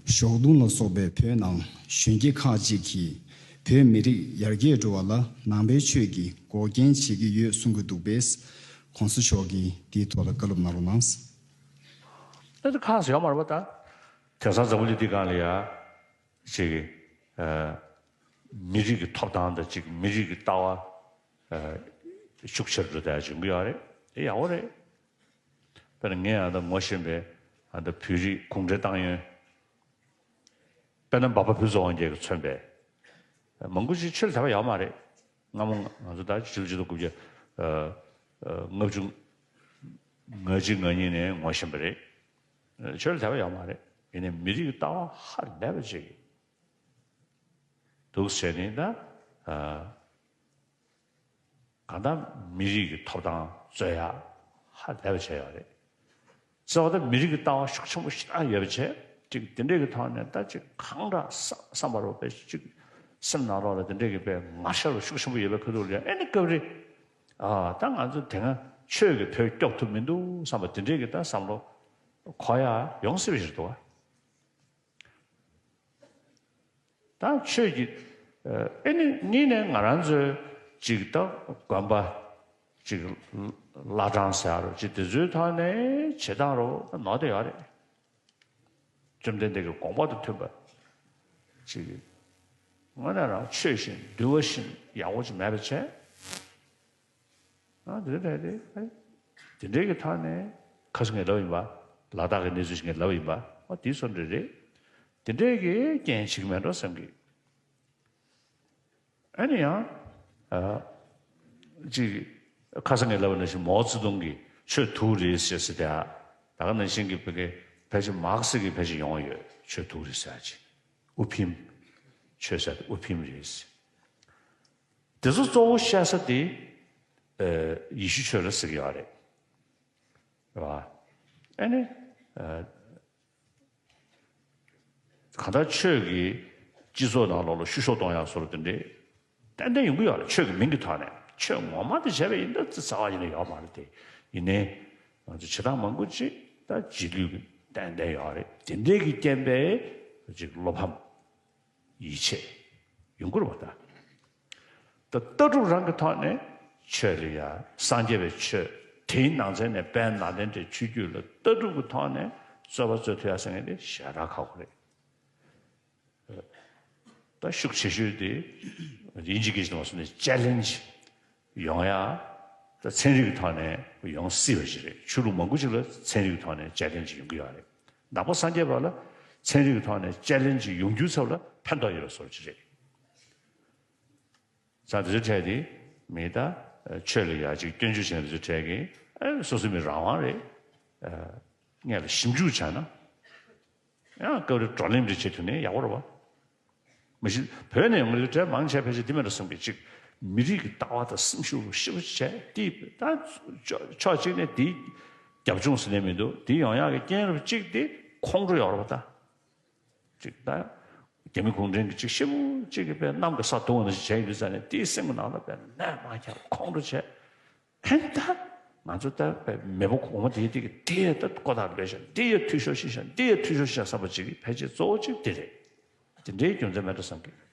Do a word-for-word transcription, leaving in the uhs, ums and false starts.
ཞོགས་དུང་ལ་སོགས་པའི་བོད་ནང་གཞོན་སྐྱེས་ཁག་ཅིག་གིས་བོད་མི་རིགས་ཡར་རྒྱས་འགྲོ་བ་ལ་ནང་པའི་ཆོས་ཀྱིས་འགོག་རྐྱེན་བྱེད་ཀྱི་ཡོད་གསུང་གི་འདུག་པས། ༸གོང་ས་མཆོག་གིས་དེའི་ཐོག་ལ་བཀའ་སློབ་གནང་རོགས་གནང་། ད་ཁག་ཡོད་མ་རེད་པ། ད་དེང་སང་འཛམ་བུ་གླིང་འདི་སྒང་ལ་ཡ་ཅིག་ཨ། མི་རིགས་ཀྱི་ཐོབ་ཐང་དང་ཅིག་མི་རིགས་ཀྱི་ལྟ་བ་ཨ། ཤུགས་ཆེར་འགྲོ་བསྡད་ཡོང་གི་ཡོད་རེད། དེ་ཡག་པོ་རེད། དཔེར་ན་ངས་ཨ་ད་ངོ་ཤེས་པའི་ཨ་ད་བོད་རིགས་གུང་ཁྲན་ཏང་ཡོན། དཔེར་ན་འབའ་པ་ཕུན་ཚོགས་དབང་རྒྱལ་གྱིས་མཚོན་པའི་མང་པོ་ཞིག་ཆོས་ལ་དད་པ་ཡོད་མ་རེད། སྔ་མོ་ང་ཚོ་ད་ཆིག་སྟོང་དགུ་བརྒྱ་ལྔ་བཅུ་ང་གཅིག་ང་གཉིས་ནས་ངོ་ཤེས་པ་རེད། ཆོས་ལ་དད་པ་ཡོད་མ་རེད། ཡིན་ནའི་མི་རིགས་ཀྱི་ལྟ་བ་ཧ་ལས་པ་ཅིག་འདུག་ཟེར་ནས་ད། གང་ལྟར་མི་རིགས་ཀྱི་ཐོབ་ཐང་རྩོད་ཡག་ཧ་ལས་པ་བྱས་ཡོད་རེད། རྩ་བ་ད་མི་རིགས་ཀྱི་ལྟ་བ་ཤུགས་ཆེན་པོ་ཞེ་དྲག་ཡོད་པ་བྱས། ཅིག་དེ་འདྲས་ཀྱི་ཐོག་ནས་ད་ཅིག་གང་འདྲ་བསམ་བསམ་པ་རུ་དཔེ་ཅིག་སེམས་ནང་ལོགས་ལ་དེ་འདྲས་ཀྱི་དཔེ་ངར་ཤ་རུ་ཤུགས་ཆེན་པོ་ཡོད་པའི་ཁ་ཐུག་ལ་ཨེ་ནི་སྐབས་རེ། ཨ་ད་ང་ཚོ་དེ་སྔ་ཆོས་ཀྱིས་བོད་སྐྱོབ་ཐུབ་མི་འདུག་བསམ་པ་དེ་འདྲས་ཀྱི་ད་བསམ་བློ་འཁོར་ཡག་ཡོང་སྲིད་པ་ཞིག་འདུག་བ། ད་ཆོས་ཀྱི་ཨ་ཨེ་ནི་གཉིས་ནས་ང་རང་ཚོའི་ཅིག་ད་དགོན་པ་ཅིག་བླ་བྲང་ཟེར་རོ་ཅིག་དེ་ཚོའི་ཐོག་ནས་བྱེད་སྟངས་རོ་ནོར་དེ་ཡོད་རེད། བཅོམ་ལྡན་འདས་ཀྱི་དགོངས་པ་དང་མཐུན་པ་ཅིག་དངོས་གནས་རང་ཆོས་བཞིན་འདུལ་བ་བཞིན་ཡག་པོ་ཅིག་མེད་པ་བྱས། ཨ་དེ་འདྲ་རེད་དེ་འདྲའི་གི་ཐོག་ནས་ཁ་སང་ངས་ལབ་ཡིན་པ། ལ་དྭགས་ཀྱི་གནས་ཚུལ་ཞིག་ངས་ལབ་ཡིན་པ། ཨ་དེའི་བཟོ་འདྲ་རེད། དེ་འདྲའི་གི་རྐྱེན་བྱེད་ཀྱི་མེད་འགྲོ་བསམ་གི། ཨ་ནི་ཡང་ཨ་ཅིག་ཁ་སང་ངས་ལབ་པ་ནང་བཞིན་མའོ་ཙེ་ཏུང་གིས་ཆོས་དུག་རེད་ཟེར་ཟེར་ཏེ། ད་ག་ནང་བཞིན་གི་བོད་སྐད་ཕལ་ཆེར་མཱག་སི་གི་ཕལ་ཆེར་ཡོང་ཡོད། ཆོས་དུག་རེད་ཟེར་ཅིག་ཨུ་ཕིམ། ཆོས་ཟེར་ཏེ་ཨུ་ཕིམ་རེད་ཟེར། དེ་ཚོ་གཙོ་བོ་བཤད་ས་དེ་ཨ་ཡེ་ཤུ་ཆོས་ལ་ཟེར་གི་ཡོད་རེད། རེད་བ། ཨ་ནི་ཨ་གང་ལྟར་ཆོས་ཀྱིས་སྤྱི་ཚོགས་ནང་ལོགས་ལ་བཤུ་གཞོག་གཏོང་ཡག་བཟོ་འདྲ་དེ་འདྲས་ཏན་ཏན་ཡོང་གི་ཡོད་རེད། ཆོས་ཀྱི་མིང་གི་ཐོག་ནས། ཆོས་ངོ་མ་དེ་བྱས་པ་ཡིན་ན་རྩ་བ་ཉིད་ནས་ཡོད་མ་རེད་དེ། ཡིན་ནའི་ང་ཚོ་བྱེད་སྟངས་མང་པོ་ཅིག་ད་རྗེས་ལུས་ཀྱི་ཏན་ཏན་ཡོད་རེད། དེ་འདྲས་ཀྱི་རྐྱེན་པས་ཅིག་བློ་ཕམ། ཡིད་ཆད་ཡོང་གི་རེད་བ་ད། ད་ལྟ་གྲུབ་རང་གི་ཐོག་ནས་ཆོས་ལ་ཡ་སངས་རྒྱས་པའི་ཆོས་དེའི་ནང་ཚན་ནས་དཔལ་ནཱ་ལེནྡྲའི་ཆོས་བརྒྱུད་ལ་ལྟ་གྲུབ་ཀྱི་ཐོག་ནས་རྩོད་པ་རྩོད་ཐུབ་ཡ་ཟེར་མཁན་དེ་ཞེ་དྲག་ཁག་པོ་རེད། ད་ཤུགས་ཆེ་ཤོས་དེ་དབྱིན་ཇི་སྐད་ཀྱི་ནང་སོང་ནས་ཅེ་ལེན་ཇི་ཡོང་ཡ། ད་ཚན་རིག་གི་ཐོག་ནས་ཡོང་སྲིད་པ་ཞིག་རེད། ཆོས་ལུགས་མང་པོ་ཞིག་ལ་ཚན་རིག་གི་ཐོག་ནས་ཅེ་ལེན་ཇི་ཡོང་གི་ཡོད་རེད། ནང་པ་སངས་རྒྱས་པ་ལ་ཚན་རིག་གི་ཐོག་ནས་ཅེ་ལེན་ཇི་ཡོང་རྒྱུའི་ཚབ་ལ་ཕན་ཐོགས་ཡོད་པའི་བཟོ་འདྲ་ཅིག་རེད། ས་དེ་ཚོའི་གྲས་དེ་མི་ད་ཆོས་ལ་ཡ་ཅིག་སྐྱོན་བརྗོད་བྱེད་མཁན་དེ་ཚོའི་གྲས་ཀྱིས་ཨེ་སོ་སོའི་མི་རང་དབང་རེད། ཨ་སྔོན་ལ་ཞིབ་འཇུག་བྱས་ན་ཡང་སྐབས་རེ་བགྲོ་གླེང་རེ་བྱེད་ཐུབ་ན་ཡག་པོ་རེད་བ། མ་གཞི་བོད་ནས་ཡོང་མཁན་དེ་ཚོའི་གྲས་མང་ཆེ་ཕལ་ཆེར་འདི་མེད་འགྲོ་བསམ་གི། ཅིག་མི་རིགས་ཀྱི་ལྟ་བ་དང་སེམས་ཤུགས་ལ་ཞེ་པོ་བྱས་དེ་ད་ཕྱོགས་གཅིག་ནས་དེའི་རྒྱབ་ལྗོངས་ཟེར་ནས་མི་འདུག་དེ་ཡོང་ཡག་གི་རྐྱེན་རབས་གཅིག་དེ་ཁོང་ཁྲོ་ཡོད་རེད་བ་ད། ཅིག་ད་རྒྱ་མི་གུང་ཁྲན་གྱིས་ཅིག་ཞེ་པོ་ཅིག་གི་དཔེ་གནམ་གྱི་ས་བརྡུང་བ་ནང་བཞིན་བྱས་ཡོད་དུས་ཙ་ནས་དེའི་སེམས་ཀྱི་ནང་ལ་དཔེ་ནད་མ་ཁྱབ་ཁོང་ཁྲོ་བྱས། ཧེན་ད་ང་ཚོ་ད་དཔེ་མེས་པོ་གོང་མ་དེའི་དེ་གི་དེ་ཡ་ད་ཀོ་ཐག་ལོས་ཤག་འདི་ཡ་འཐུས་ཤོར་ཤི་ཤག་འདི་ཡ་འཐུས་ཤོར་ཤི་ཤག་བསམ་པ་ཅིག་གི་ཕལ་ཆེར་གཙོ་བོ་ཅིག་དེ་རེད། དེ་འདྲའི་རྒྱུ་མཚན་མེད་འགྲོ་བསམ་གི།